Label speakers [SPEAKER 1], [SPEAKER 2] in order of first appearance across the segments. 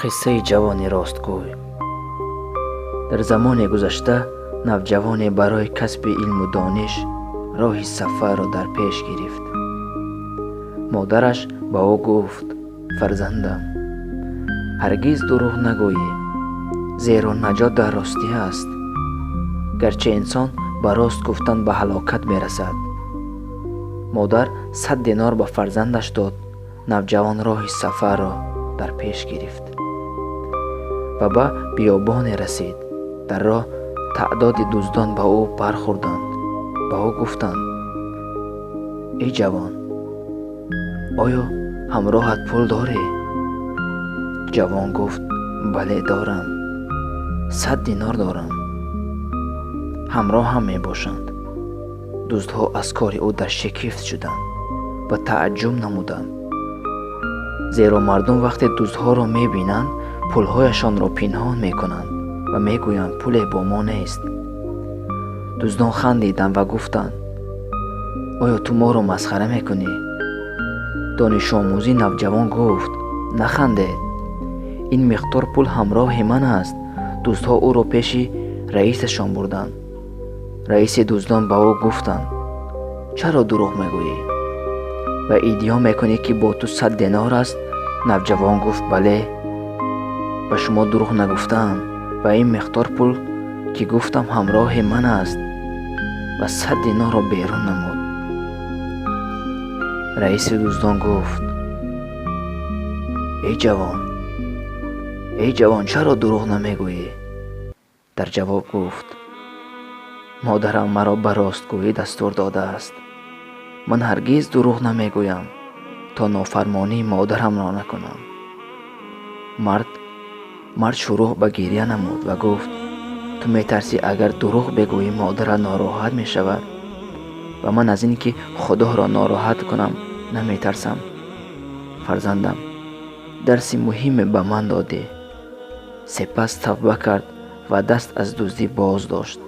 [SPEAKER 1] Қиссаи ҷавони ростгӯй. Дар замоне гузашта навҷавоне барои касби илму дониш роҳи сафарро дар пеш гирифт. Модараш ба ӯ гуфт: «Фарзандам, ҳаргиз дурӯғ нагӯӣ, зеро наҷот дар ростӣ аст. Гарчи инсон ба рост гуфтан ба ҳалокат мерасад». Модар 100 динор ба фарзандаш дод. Навҷавон роҳи сафарро дар пеш гирифт ва ба биёбоне расид. Дар роҳ таъдоди дуздон ба ӯ бархӯрданд. Ба ӯ гуфтанд: «Эй ҷавон, оё ҳамроҳат пул дорӣ?» Ҷавон гуфт: «Бале, дорам, 100 динор дорам, ҳамроҳам мебошанд». Дуздҳо аз кори ӯ дар шикифт шуданд ва тааҷҷуб намуданд, зеро мардум вақте дуздҳоро мебинанд, пулҳояшонро пинҳон мекунанд ва мегӯянд: «Пуле бо мо нест». Дуздон хандиданд ва гуфтанд: «Оё ту моро масхара мекунӣ?» Донишомӯзи навҷавон гуфт: «Нахандед, ин миқдор пул ҳамроҳи ман аст». Дуздҳо ӯро пеши раисашон бурданд. Раиси дуздон ба ӯ гуфтанд: «Чаро дурӯғ мегӯӣ ва иддио мекунӣ, ки бо ту 100 динор аст?» Навҷавон гуфт: «Бале, ба шумо дурӯғ нагуфтаам ва ин миқдор пул, ки гуфтам, ҳамроҳи ман аст». Ва 100 динорро берун намуд. Раиси дуздон гуфт: «Эй ҷавон, эй ҷавон, чаро дурӯғ намегӯӣ?» Дар ҷавоб гуфт: «Модарам маро ба ростгӯӣ дастур додааст. Ман ҳаргиз дурӯғ намегӯям, то нофармонии модарамро накунам». Мард шурӯъ ба гиря намуд ва гуфт: «Ту метарсӣ, агар дурӯғ бигӯӣ, модарат нороҳат мешавад, ва ман аз ин ки Худоро нороҳат кунам, наметарсам. Фарзандам, дарси муҳиме ба ман додӣ». Сипас тавба кард ва даст аз дуздӣ боз дошт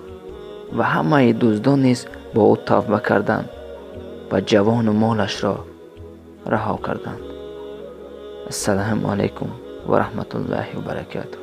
[SPEAKER 1] ва ҳамаи дуздон низ бо ӯ тавба карданд ва ҷавону молашро раҳо карданд. Ассалому алайкум ва раҳматуллоҳи ва баракатуҳ.